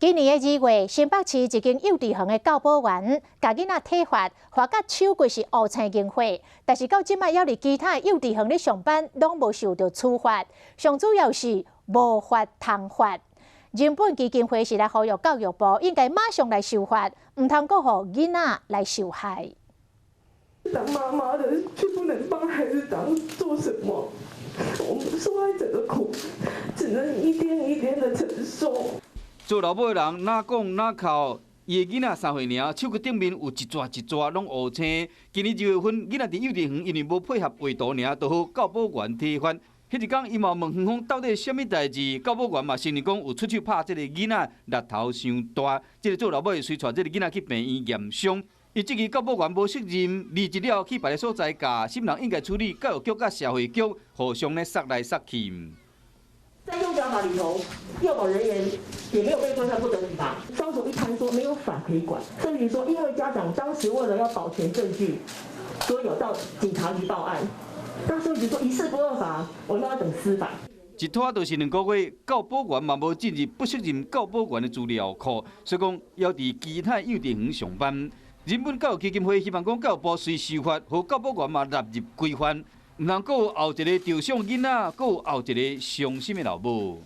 今年的2月，新北市一間幼稚園的教保員共囡仔體罰，罰甲手規是烏青凝血，但是到這擺猶佇其他幼稚園咧上班，攏無受著處罰。上主要是無法通罰。人本基金會是來呼籲教育部應該馬上來修法，毋通閣予囡仔來受害。當媽媽的卻不能幫孩子當做什麼，我們受害者的苦只能一天一天的承受。做老母的人，哪講哪哭，伊的囡仔3歲爾，手骨頂面有一撮一撮攏烏青。今年2月份，囡仔佇幼稚園因為無配合畫圖爾，就予教保員體罰。彼一工，伊嘛問園方到底啥物代誌，教保員嘛承認講有出手拍這個囡仔，力頭傷大。這個做老母的隨帶這個囡仔去病院驗傷。伊質疑教保員無責任，離職了去別个所在教，啥人應該處理？教育局佮社會局互相咧捒來捒去。在幼教法裡頭，幼保人員也沒有被規範不得體罰。雙手一攤說沒有法可以管，甚至說因為家長當時為了要保全證據，所以有到警察局報案。那所以就說一事不二罰，我們要等司法。一拖就是2個月，教保員嘛無進入不適任教保員的資料庫，所以講猶佇其他幼稚園上班。人本教育基金會希望講教育部隨修法，予教保員嘛納入規範，毋通閣有後一個受傷囡仔，閣有後一個傷心的老母。